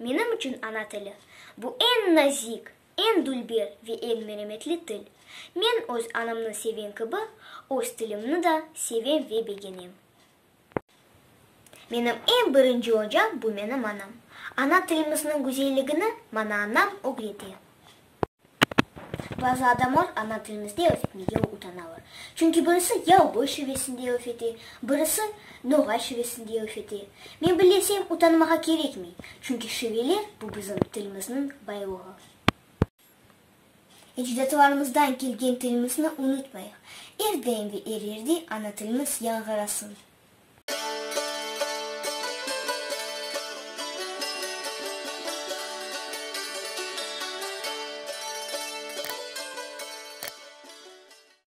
Menim içün ana tili, bu eñ nazik, eñ dülber ve eñ meremetli til. Men öz anamnı sevgen kibi, öz tilimni da sevem ve begenem. Menim eñ birinci ocam bu menim anam. Ana tilimizniñ güzelligini maña anam ögrete. Bazı adamlar ana tilimizde laf etmege utanalar. Çünki birisi yalboy şivesinde laf ete, birisi noğay şivesinde laf ete. Men bilesem, utanmağa kerekmey, çünki şiveler bu bizim tilimizniñ baylığı. Ecdatlarımızdan kelgen tilimizni unutmayıq, er daim ve er yerde ana tilimiz yañğırasın.